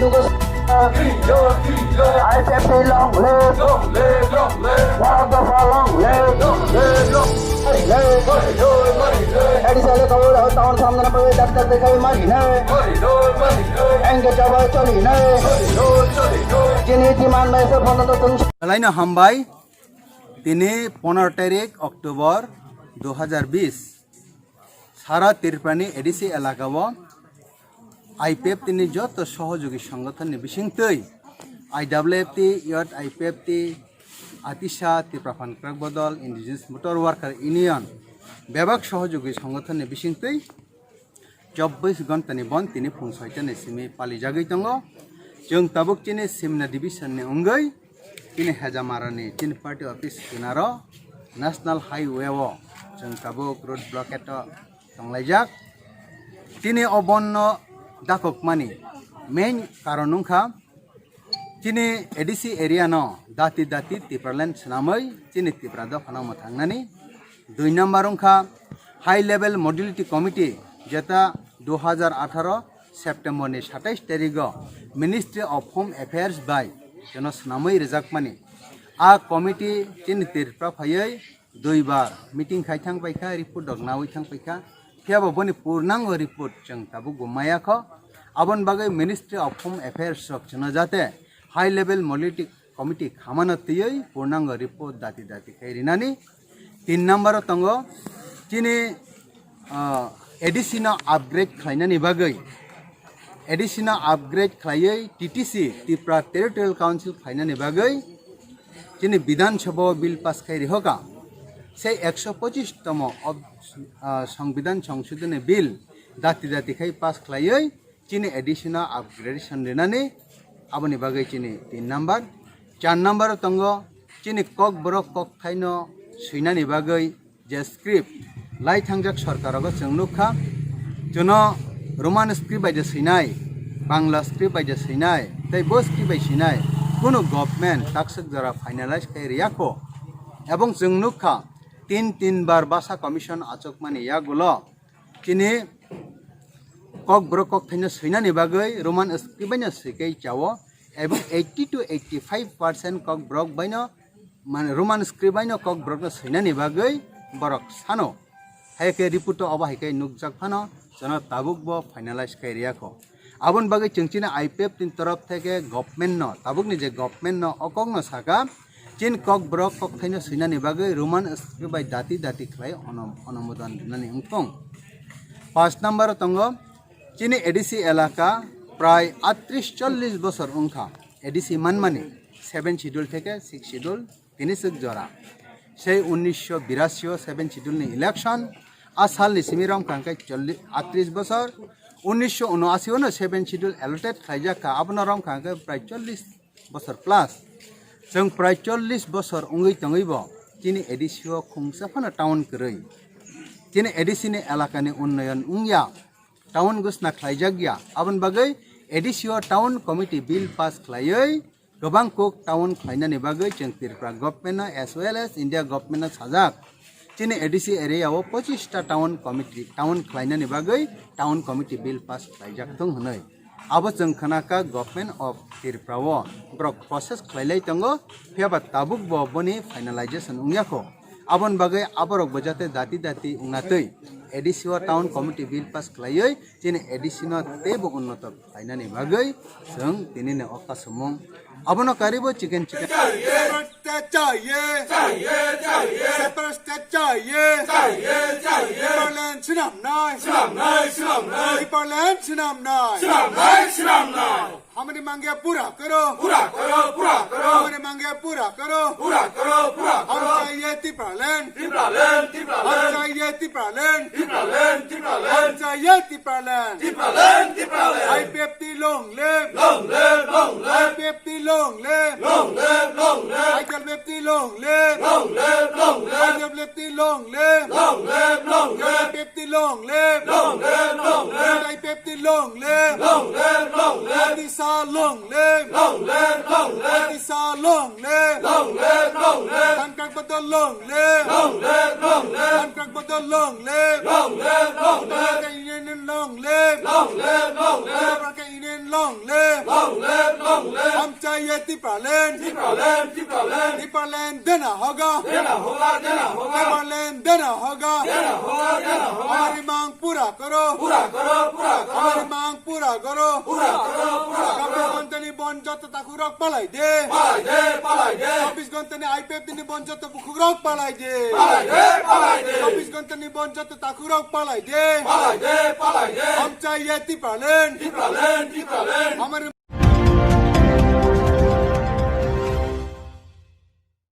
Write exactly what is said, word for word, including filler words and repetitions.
Nugo I P F T long live. Bharat Dopha long live. A D C elaka o town samna bai daktar dekhai mari nai. Engage jabai choli nai. Chini demand nai se phono to tung. Laino hambai. Tini pondro tarik October dui hajar bis. Sara Tripurani A D C elaka o I P F T ni joto sohojogi songothon ni bisingtwi I W F T, Youth I P F T, Atisa, Tripura Phan Krak Bodol, Indigenous Motor Worker Union, bebak sohojogi songothon ni bisingtwi chobbish ghonta ni bon tini phung soita ni simi palijagwi tongo. Chwng tabuk chini Simna division ni wngwi chini Hejamara ni chini party office kinaro National Highway o chwng tabuk road blockade o tonglaijak. Chini o bon no dakokmani main karon wngkha chini A D C area no dati dati Tipraland swnamwi chini Tipra dophano mwthangnani. Dui number wngkha high level modality committee, jeta dui hajar atharo September ni satais tarigo Ministry of Home Affairs bai jono swnamwi rwjakmani. A committee chini Tripura phaiwi duibar meeting khai thang paikha, report rok nawi thang paikha. Phiyaba boni purnango report chwng tabuk bo maya kho. Aboni bagwi Ministry of Home Affairs rok chwngno jate high level monolithic committee khamano twiwi purnango report dati dati khai rinani. Tin number o tongo chini, ah, A D C no upgrade khlainani bagwi, A D C no upgrade khlaiwi T T C, Tripura Territorial Council khlainani bagwi chini Bidhan Sabha o bill pass khai rihoka. Sei ekso pochis tomo ob-, ah, Songbidan Songshodhoni bill dati dati khai pass khlaiwi chini A D C no upgradation rinani, aboni bagwi chini tin number. Char number o tongo chini Kokborok kokthaino swinani bagwi je script lai thangjak sorkarogo chwng nukha, chwngno Roman script bai je swinai, Bangla script bai je swinai, tei bo script bai swinai kunu government takswk jora finalize khai riyakho. Ebong chwng nukha tin tin bar basa commission achukmani yagulo chini Kokborok kokthaino swinani bagwi Roman script baino swikai chao, ebong eighty to eighty five percent Kokborok baino, mane, Roman script baino Kokborokno swinani bagwi borok sano. Hai khe report o obo hai khe nukjak phano, jono tabuk bo finalize khai riyakho. Aboni bagwi chwng chini I P F T ni torof theke government no, tabukni je government no o kokno saka, chin Kokborok kokthaino swinani bagwi Roman script bai dati dati khlai onom-, onomodan rinani wngthong. Paanch number o tongo, chini A D C elaka prai atris chollis bosor wngkha A D C manmani, seven schedule theke six schedule tini swk jora. Sei unnisho birasi o seven schedule ni election, a salni simi romkha hwnkhe cholli-, atris bosor, unnisho unoasi o no seven schedule allotted khlaijak kha, abono romkha hwnkhe prai chollis bosor plus. Chwng prai chollis bosor wngwi tongwi bo chini A D C o khungsa phano town kwrwi. Chini A D C ni elakani unnoyon wngya, town gwsna khlaijak ya, aboni bagwi A D C o town committee bill pass khlaiwi kwbang kuk town khlainani bagwi chwng Tripura government no as well as India government no sajak. Chini A D C area o pochis ta town committee, town khlainani bagwi town committee bill pass khlaijak thung hwnwi. Abo chwng khna kha Government of Tripura o borok process khlailai tongo, phiyaba tabuk bo boni finalization wngya kho. Aboni bagwi aborok bo jate dati dati wngna twi A D C o town committee bill pass khlaiwi chini A D C no teibo unnoto khlainani bagwi chwng tini ni o kasumung. Abono karibo chicken chicken. चाहिए, चाहिए, चाहिए, चाहिए। Separate state चाहिए, चाहिए, चाहिए। टिपारल्यान्ड सिनामनाय, सिनामनाय, सिनामनाय। टिपारल्यान्ड सिनामनाय, सिनामनाय, सिनामनाय। मांगे पूरा करो। पूरा करो, पूरा करो। हमारी मांगे पूरा करो। पूरा करो, पूरा करो। हम चाहिए Tipraland। Tipraland, Tipraland। हम चाहिए Tipraland। Tipraland, Tipraland। हम चाहिए Tipraland। Tipraland, Tipraland। I P F T long live। Long live, long live। I P F T long live। Long live, long live। I P F T long live। Long live, long live। I P F T long live। Long live, long live। I P F T long live। Long live, long live। I P F T long live। Long live, long live। Odisha long live। Long live, long live। Odisha long live। Long live, long live। Thanka Godol long live. Long live, long live. Thanka Godol long live. Long live, long live। Union long live. Long live, long live। Union long live. Long live, long live। हम चाहिए Tipraland। Tipraland, Tipraland। Tipraland देना होगा। देना होगा, देना होगा। Tipraland देना होगा। देना होगा, देना होगा। हमारी मांग पूरा करो। पूरा करो, पूरा करो। हमारी मांग पूरा करो। पूरा करो, पूरा करो। Chobbish ghonta ni bon joto takhuk rok palai de. Palai de, palai de. Chobbish ghonta ni I P F T ni bon joto bukhuk rok palai de. Palai de, palai de. Chobbish ghonta ni bon joto takhuk rok palai de. Palai de, palai de. हम चाहिए Tipraland। Tipraland, Tipraland।